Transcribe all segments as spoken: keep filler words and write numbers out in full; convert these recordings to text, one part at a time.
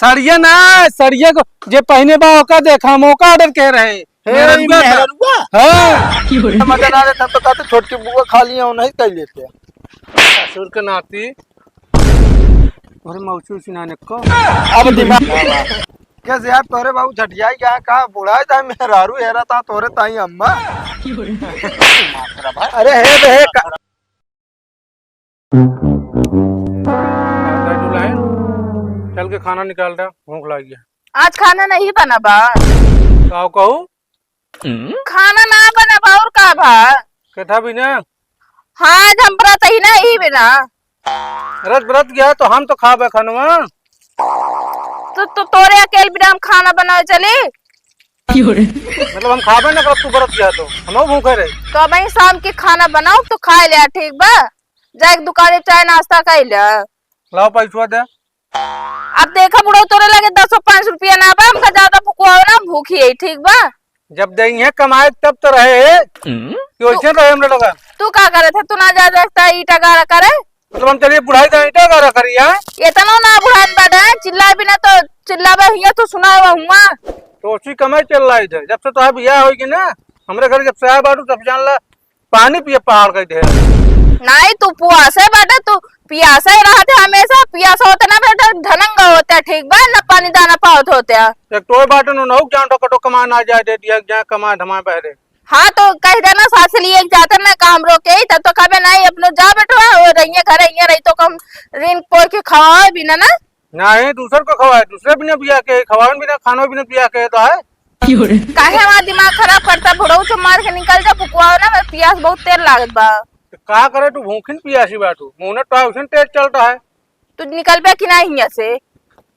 सड़िया ना, सड़िया को जे पहिने बा ओका देखा, हम ओका order कह रहे। हे, मेहररुआ का। मेहररुआ? हाँ। मजा ना लेता तो कहते छोटकी बुआ खा लिया, नहीं कह लेते। ससुर के नाती। अरे मौसी उसी नाने को। अब दिमाग कैसे यार, तोरे बाबू झटियाई गया का, बुढ़ाई था मेहरारू हेरा था तोरे ताई अम्मा। अरे हे बे, हे का, चल के खाना निकाल दे, भूख लाग गया। आज खाना नहीं बना बा। का कहू? खाना ना बना बा, और का बा? केथा बिना? हाँ, आज हम व्रत ही ना, ही बिना। व्रत, व्रत गया तो हम तो खाबे खनवा। तो, तो तोरे अकेल बिना हम खाना बनावे चली? मतलब हम खाबे ना करब, तू व्रत गया तो हम भूखे रहे। तो अब ही शाम के खाना बनाओ तो खा ले, ठीक बा? जाके दुकाने चाय नाश्ता कर ले। लाओ पैसवा दे। अब देखा बुढ़ऊ, तोरे लगे दसो पाँच रुपया ना बा, हमका ज्यादा भुकवाओ ना, हम भूखी है, ठीक बा? जब देइहे कमाए तब तो रहे, हम्म। कि वैसे रहे हमरे लोग। तू का करे थे? तू ना जा देखता ईटा गारा करे? मतलब हम चलिए बुढ़ाई तो ईटा गारा करी, हाँ? इतनो ना बुढ़ात बाटे, चिल्ला बिना तो चिल्लावे हिया तो सुनावे हुआ। तो उसी कमाई चल रहा है इधर, जब से तोहार बियाह होई कि ना, हमरे घर जब से आया बाटू तब जान ला पानी पिए पहाड़ कह दे। नहीं, तू पुआसे बाटे, तू पियासे रहत है हमेशा, पियास होते ना बेटा, ढनंग होते, ठीक बा, ना पानी दाना पावत होते। एक तो बाटे नु नहुक जान टोक टोक कमा ना जाए दे दिया, जाए कमा धमा बहरे। हाँ, तो कह देना सास लिए एक जाते ना काम रोके, तब तो कबे नहीं, अपनो जा बेटवा, और रहिए घर, रहिए रही तो कम ऋण पोर के खवावे बिना ना। नहीं, दूसर को खवाए, दूसरे बिना बिया के, खवावन बिना, खानो बिना बिया के तो है। काहे हमार दिमाग खराब करता, भुड़ऊ चो मार के निकल जा, भुकवाओ ना, मेरे पियास बहुत तेज लागत बा। तो का करे, तू भूखिन पियासी बाटू, मुंह ना तो उसन तेज चलता है। तू निकलबे कि ना हियां से?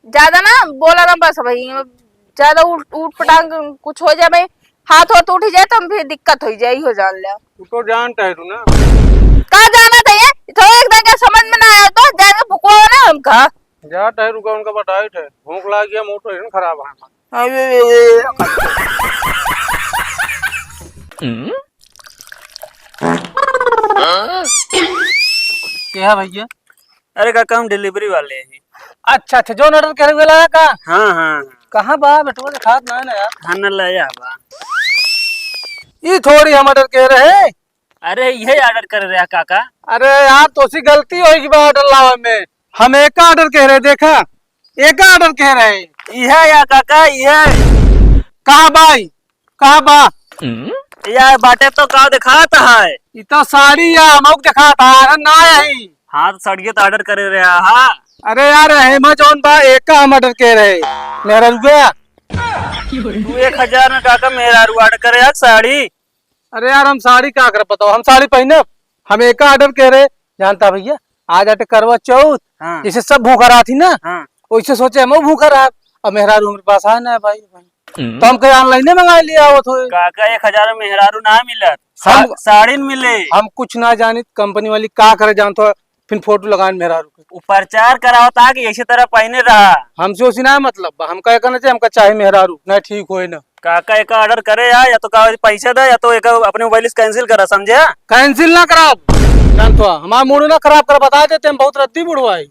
ज्यादा ना बोला ना बस भाई, ज्यादा उठ, उठ पटांग कुछ हो जाए भाई, हाथ होत उठ जाए तो हम फिर दिक्कत हो जाए, हो जान ले। तू तो जानता है तू ना। का जानत है ये? तो एक दिन के समझ में ना आया तो जान के भुकवाओ ना हमका। जा ठहर रुका, उनका बताई थे, भूख लाग गया, मूड तो इहन खराब है। अरे, के है भैया? अरे काका, हम delivery वाले हैं। अच्छा, अच्छा, जौन order करे वाला है का? हाँ, हाँ, हाँ। कहाँ बा बेटवा, देखात ना है ना यार। हाँ, न लाया बा। ई थोड़ी हम order कह रहे। अरे, इहे order करे रहा काका। अरे यार, तोसी गलती होई कि बा order लावे में। हम एका order कह रहे, देखा, एका order कह रहे। इहे या काका, इहे। कहाँ बा ई? कहाँ बा? या बाटे तो का देखात है? ई तो साड़ी या, मौक देखात है, अरे ना यही। हाँ, तो साड़िये तो order करे रहा हा। अरे यार, एमा जौन बा, एका हम order कह रहे। मेहररुआ। तू एक हजार में काका मेहरारू order करे यार साड़ी। अरे यार, हम साड़ी का करब बताओ, हम साड़ी पहिनब? हम एका order कह रहे, जानता भैया, आज आटे करवा चौथ, हाँ। जैसे सब भूखा रहत ही ना, हाँ। वैसे सोचे हम भूखा रहत। अब मेहरारू हमरे पास आए ना भाई, भाई। हम्म। तो हम कहे online ही मंगा लिया आवत होए। काका, एक हजार में मेहरारू ना मिलत, हम सा-, साड़ी न मिले। हम कुछ ना जानित, company वाली का करे जानत हो, फिर फोटो लगान मेहरारू के। उ प्रचार करावता कि ऐसे तरह पहिने रहा। हमसे उसी ना मतलब बा, हमका कहना चाहिए, हमका चाहे मेहरारू, ना ठीक होए ना। काका, एका order करे या, या तो का पैसा दे, या तो एका अपने mobile से cancel करा, समझे? Cancel ना कराब, जानत हो, हमार mood ना खराब कर, बता देते हम बहुत रद्दी बुढ़वा है।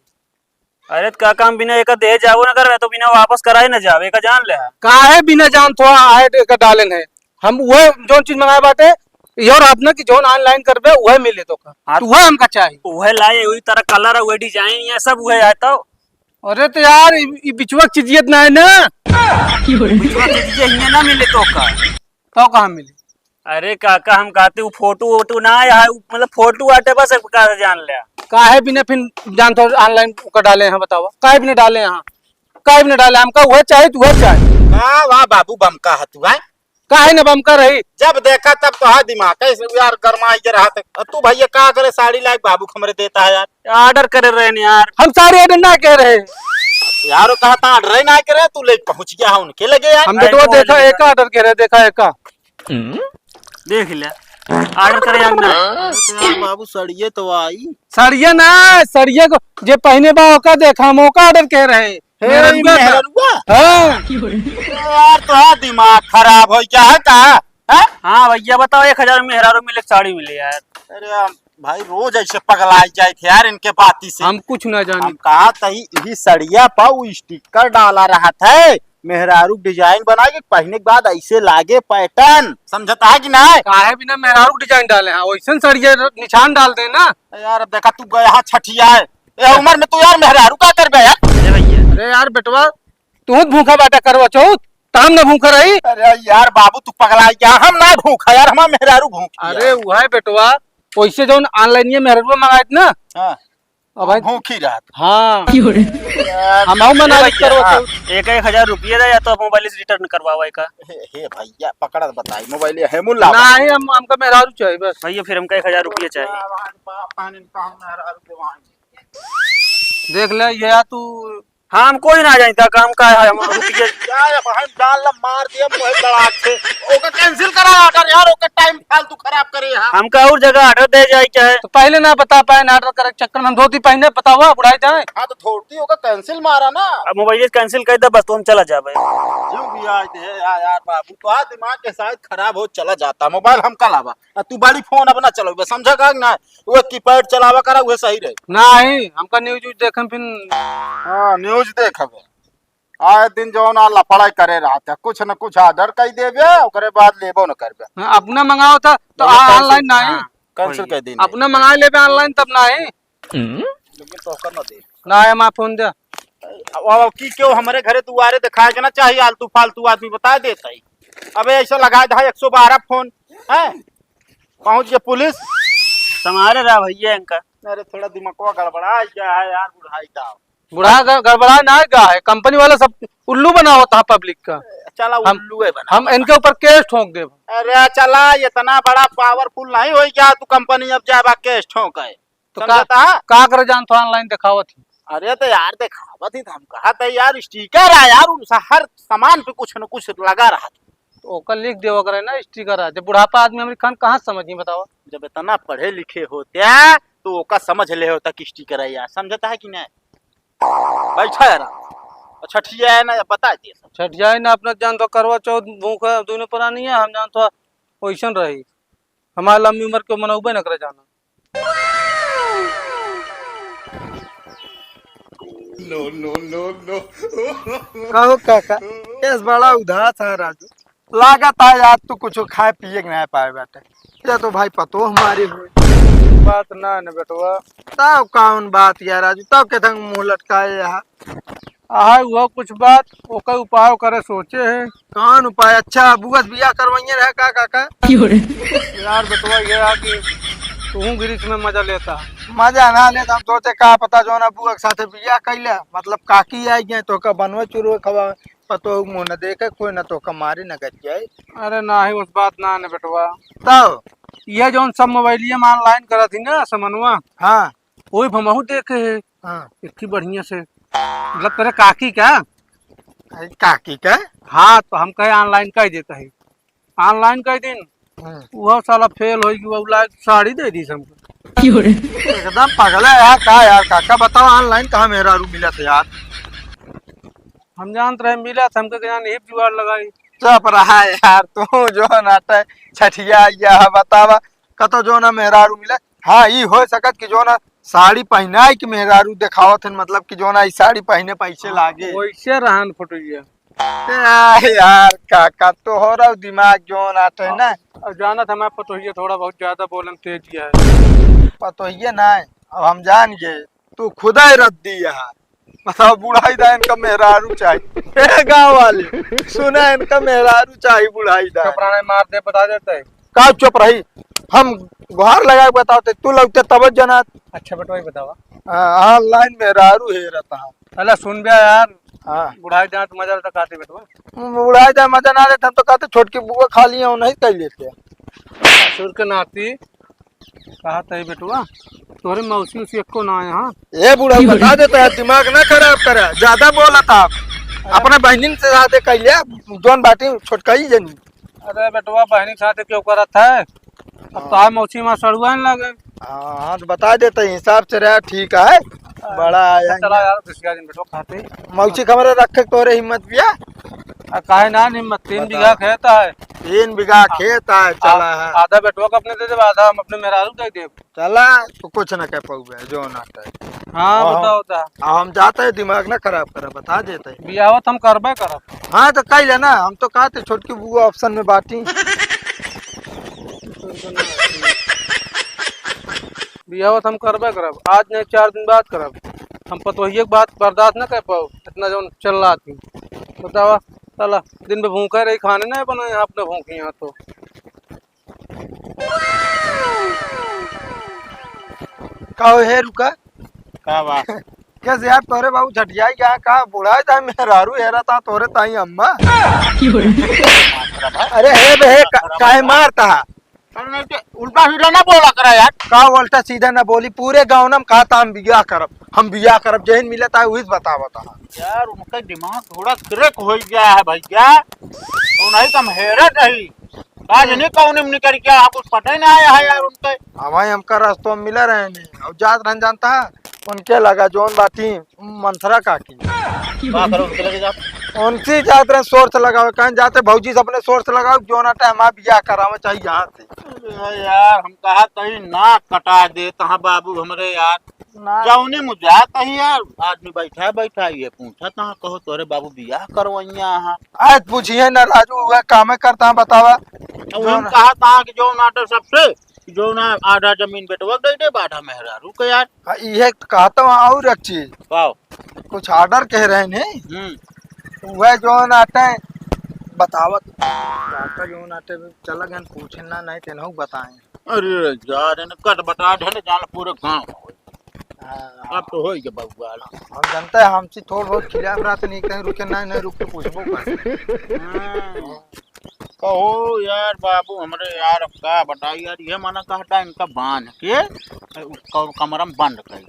अरे तो काका, हम बिना एका दे जाबो ना करबे, तो बिना वापस कराए ना जाबे, एका जान ले। काहे बिना जानत हो, आए एका डालेन है, हम वह जौन चीज मंगाए बाटे, यो रात ना कि जौन online करबे, वह मिले तो का। हाँ। तो वह हमका चाही। वह लाए, वही तरह colour है, वह design, ये सब वह है तो। अरे तो यार, ई, ई बिचवा चीजियत ना है ना। बिचवा चीजिए हियां ना मिले तो का। तो कहाँ मिले? अरे काका, हम कहते उ फोटो वोटो ना आया है, उ मतलब फोटो आटे बस, एक का जान ले। काहे बिना फिर जानत हो online ओका डाले हैं, बतावा? काहे बिना डाले हैं? काहे बिना डाले? हमका वह चाही, तू वह चाही। का वाह बाबू, बमका हतुआ। काहे न बमका रही? जब देखा तब तो है दिमाग, कैसे यार गरमाई के रहत है। और तू भैया का करे, साड़ी लाइक बाबू हमरे देता है यार। Order करे रहे न यार। हम साड़ी order ना कह रहे। यार वो कहता order ही ना करे, तू ले पहुंच गया है उनके लगे यार। हम बेटवा देखा एका order कह रहे, देखा एका। देख ले, order करे यार ना। अरे तो यार बाबू सड़िए तो आई। सड़िए ना, सड़िए को जे पहिने बा ओका देखा, हम ओका order कह रहे। हे, मेहररुआ का? मेहररुआ? हाँ। यार, तोहार दिमाग खराब हो गया है का? हैं? हाँ भैया, बताओ, एक हजार में मेहरारू मिले, साड़ी मिले यार। अरे, हम भाई, रोज ऐसे पगलाई जाइत है यार इनके बाती से। हम कुछ ना जानी। हम कहा तही, यही सड़िया पर वो स्टिकर डाला रहत है, मेहरारू डिजाइन बना के पहने के बाद ऐसे लागे पैटर्न, समझता है कि ना? काहे बिना मेहरारू डिजाइन डाले हैं, वैसन सड़िया निशान डाल दे ना। यार, अब देखा, तू गया है छठिया है, ए उम्र में तू यार मेहरारू का करबे यार? अरे भैया। अरे यार बेटवा, तू भूखा बाटा करवा चौथ, त हम ना भूखा रही। अरे यार बाबू, तू पगला गया, हम ना भूखा यार, हमार मेहरारू भूखी है। अरे वह बेटवा, वैसे जौन online ये मेहरारू मंगाइत ना, हाँ। अब भाई भूखी रहत। हाँ। क्यों रे? यार, हम आऊ मना ए भैया, करवा हाँ, चौथ। एक एक हजार रुपये दे या तो मोबाइल से रिटर्न करवावा का। हे, हे भैया, पकड़ा बताई, मोबाइल ये है मुल्ला। नहीं, हम, हमका मेहरारू चाहिए बस। भैया, फिर हमका एक हजार रुपये चाहिए। बाप, पानी का हम मेहरारू के वहाँ। देख ले, ये या तू हम कोई ना जानता काम का है, हम रुक गए। क्या है, बहन डाल ला, मार दिया मुँह लड़ाक से। ओके cancel करा order यार, ओके time फालतू खराब करे यार। हमका और जगह order दे जाए चाहे। तो पहले ना बता पाए ना order करे के चक्कर में हम धोती पहने बतावा बुढ़ाई जाए। हाँ तो धोती ओके cancel मारा ना। अब मोबाइल cancel कर दे बस, तो हम चला जाबे। जो भी आज है यार, यार बाबू तो आज दिमाग के शायद खराब हो चला जाता, मोबाइल हम कल आवा। आ, तू बड़ी फोन अब ना चलौबे, समझा का कि ना? वो कीपैड चलावा करा, वो सही रहे। नहीं, हमका news व्यूज देखे फिर। हाँ, news देखबे। आए दिन जौन आ लफड़ा करे रहत है, कुछ न कुछ order कर देबे, ओकरे बाद लेबो न करबे। हाँ, अपना मंगाओ था तो ये आ-, cancel, online नहीं। हाँ, cancel कर देने। अपना मंगा लेबे online तब नहीं। लेकिन तोहका न दे। ना है, माँ फोन दे। अब, अब की क्यों हमारे घरे दुआरे दिखाए के ना चाहिए, आलतू फालतू आदमी बता देता है। अबे ऐसा लगा दे एक सौ बारह फोन, हैं? पहुँच गया पुलिस। संभारे रहा भैया इनका। अरे थोड़ा दिमागवा गड़बड़ा गया है यार, बुढ़ाई का। बुढ़ा ग-, गड़बड़ा ना गा है, कंपनी वाला सब उल्लू बनावत है public का। चला हम, उल्लू है बना। हम इनके ऊपर case ठोंक देब। अरे चला, इतना बड़ा powerful नहीं हो गया तू, कंपनी अब जाबा case ठोंक है। तो का, समझता है? का करे जान तो online दिखावत ही। अरे तो यार दिखावत ही तो हम कहा था यार, sticker है यार, उन सा-, हर सामान पे कुछ न कुछ लगा रहा था। तो ओकर लिख देवा करे ना sticker है, जब बुढ़ापा आदमी हमरी खान कहाँ समझी बतावा? जब इतना पढ़े लिखे होते तो ओका समझ ले होता कि sticker है यार, समझता है कि नहीं? बैठा है आराम से। और छठिया है ना, बता दिए सब। छठिया है ना, अपना जान तो करवा चौथ भूख है, दोनों प्राणी है, हम जान तो वैसन रही। हमारे लंबी उम्र के मनौबे न करे जाना। No, no, no, no। कहो काका, केस बड़ा उदास है राजू। लागत है यार तू कुछ खाए पिए के नहीं पाए बाटे। ये तो भाई पतो हमारी हुई। बात ना न बेटवा। तब कौन बात यार राजू, तब के तंग मुंह लटकाए यहाँ। आहे वो कुछ बात, ओकर उपाय करे सोचे है। कौन उपाय? अच्छा, बुआ से बियाह करवाइए रहे का काका? क्यों रे? यार बेटवा ये आ कि तू गिरिश में मजा लेता। मजा ना लेता, हम सोचे का पता जो ना बुआ के साथे बियाह कैले, मतलब काकी आई गए तो का बनवे चुरवे खवा, पतो मुंह न देखे कोई ना तो का मारे न कर जाए। अरे नाही, उस बात ना ने बेटवा। तब? ये जौन सब मोबाइलिया में online करत ही ना समनवा, हाँ। वही हमहू देखे है। हाँ। एक ही बढ़िया से, मतलब तेरे काकी का। अरे काकी का? हाँ, तो हम कहे online कर देता है, online कर दिन। हाँ। वो साला fail हो गया, वो लायक साड़ी दे दी हमको। क्यों रे? एकदम पगला है यार, का यार काका बताओ, online कहाँ मेहरारू मिला था यार? हम जानत रहे मिला था, हमके कहाँ नहीं जुगाड़ लगाई। चुप रहा यार, तू जो नाटे छठिया गया है, बतावा, कतो जो ना मेहरारू मिले। हाँ, ई हो सकत कि जो ना साड़ी पहनाई कि मेहरारू देखावत हन, मतलब कि जो ना ई साड़ी पहने पैसे लागे। वैसे रहन फोटोइया। ए, आ यार, काका, तोहरा दिमाग जो नाटे ना। अब जानत हमार पतोहिया थोड़ा बहुत ज्यादा बोलन तेज है। पतोहिया ना, अब हम जान गए, तू खुदा ही रद्दी है। बताओ, बुढ़ाई दा इनका मेहरारू चाही। ए, गाँव वाले, सुना, इनका मेहरारू चाही, बुढ़ाई दा। चुप रहना, मार दे, बता देते हैं। का चुप रही? हम गुहार लगा के बताओ, ते तू लगते तब जना। अच्छा, बेटवा, ये बतावा। हाँ, online मेहरारू हेरत है। अला सुन बे यार। हाँ। बुढ़ाई दा तो मजा लेता कहते, बेटवा। बुढ़ाई दा मजा ना लेते, हम तो कहते छोटकी बुआ खा लिए, नहीं कर लेते। ससुर के नाती। कहा तई बेटवा, तोहरे मौसी उसी एको ना आए, हाँ? ए बूढ़ा, बता देता है, दिमाग ना खराब करा, ज्यादा बोलत आप। अरे। अपने बहनिन से ज्यादा कह लिया, जौन बाटी छोटका ही जनी। अरे बेटवा, बहनी के साथ क्यों करत है? अब हाँ। तो मौसी माँ सड़ुआ न लगे। हाँ, हाँ, तो बता देता है, हिसाब से रहा, ठीक है। हाँ, बड़ा आया चला है। यार, घुसिया दिन बेटवा खाते। मौसी के हमारे रखे के तोरे हिम्मत बिया? आ, काहे ना हिम्मत, तीन बता। बीघा खेत है। तीन बीघा खेत है, चला है। आधा बेटवा को अपने दे देब, आधा हम अपने मेहरारू दे देब। चला, तू कुछ ना कह पाउबे, जो ना कहे। हाँ, हाँ। बताओ ता। अब हम जाते हैं, दिमाग ना खराब करा, बता देते हैं। बियाह तो हम करबे करब। हाँ, तो कह लेना, हम तो कहते छोटकी बुआ option में बाटी। बियाह तो हम करबे करब, आज नहीं, चार दिन बाद करब। हम पतोहिए के बात बर्दाश्त ना कर पाओ, इतना जौन चिल्लाती। बतावा, साला दिन भर भूखा रही, खाने ना बना, यहाँ अपने भूखी यहाँ तो। का हो, हे रुका। का बा? कैसे यार, तोरे बाबू झटियाई गया, का बुढ़ाई था, मेहरारू हेरा था, तोरे ताई अम्मा। अरे हे बे, हे, का-, काहे मारता है? अरे नहीं तो उल्टा सीधा ना बोला करा यार। का उल्टा सीधा ना बोली, पूरे गाँव में कहा था हम बियाह करब, हम बियाह करब, जहिन मिलत है उहिस बतावत है। यार उनका दिमाग थोड़ा crack हो गया है भैया, तो नहीं तो हम हेरत रही। का जाने कौन में निकल गया, कुछ पता ही ना आया है यार उनके। हमारे हमका रास्तों में मिला रहे नहीं, अब जात रहन जानता है, उनके लगा जौन बाटी मंथरा काकी। का करो उनके लगे जात? उनसे जात रहे source लगावे, कहें जाते भौजी से अपने source लगाओ, जौना time आप बियाह करावे चाहे यहाँ से। अरे यार, हम कहा तही नाक कटा दे तहाँ बाबू हमरे यार। ना। जौनी मुझे तही यार, आदमी बैठा बैठा ये पूछा तहाँ कहो तोरे बाबू बियाह करवैया हाँ। आज पूछिए ना राजू, वह कामे करता है, बतावा। अब जो हम ना कहा तहाँ कि जो नाटक सबसे, जो ना आधा जमीन बेटवा दे दे, बाधा मेहरारू के यार। हाँ, इहे कहता हूँ। और एक चीज, वाओ। कुछ order कह रहे हैं। हम्म। वह जो नाटे बतावत, काका जो नाटे चला गन पूछे ना, नहीं तेनहु बताएं। अरे यार, इन्हें कट बटा ढेले जान पूरे गाँव में होई। हाँ, अब तो होई के बउआ। हम जानते हैं, हमसे थोड़ बहुत खिलाफ रहते नहीं, कहीं रुके नहीं, नहीं रुक के पूछबो कर। हाँ। कहो यार बाबू हमरे यार, अब का बताई यार, ये मना कहता इनका बांध के क-, कमरा में बंद कर।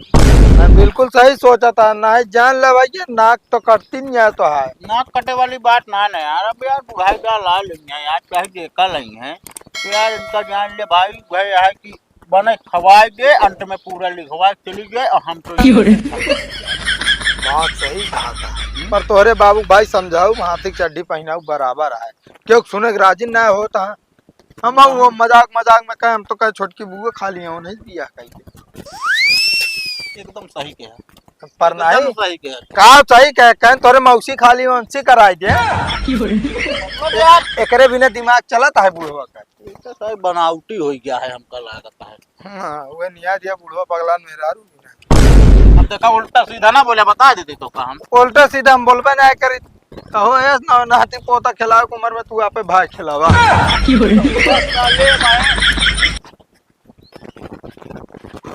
मैं बिल्कुल सही सोचा था, नहीं जान ले भाई, ये नाक तो कटती नहीं है तो है। नाक कटे वाली बात ना ना यार, अब यार बुढ़ाई का ला लेंगे यार, चाहे देखा लेंगे तो यार इनका जान ले भाई, वह है कि बने खवाए दे, अंत में पूरा लिखवाए चली गए और हम तो क्यों रे? बात सही कहा था, पर तोहरे बाबू भाई समझाऊ, हाथी के चड्ढी पहिनाऊ बराबर है, क्यों सुने के राजी ना होता। हम वो मजाक मजाक में कहे, हम तो कहे छोटकी बुआ खाली हो नहीं बियाह कही। एकदम सही कहा। पर एकदम नहीं। सही कहा। का सही कहे, कहे तोरे मौसी खाली हो, उनसे कराई दे। क्यों रे? मतलब यार, एकरे बिना दिमाग चलत है बुढ़वा का। ये तो सही बनावटी हो गया है, हमका लागत है। हाँ, वह निया दिया बुढ़वा पगलान मेहरारू भी ना। अब देखा, उल्टा सीधा ना बोले, बता देते तो का हम। उल्टा सीधा हम बोलबे ना करी। कहो, ए, ना, नाती पोता खिलावे के उम्र में तू आपे भाई खिलावा। क्यों रे?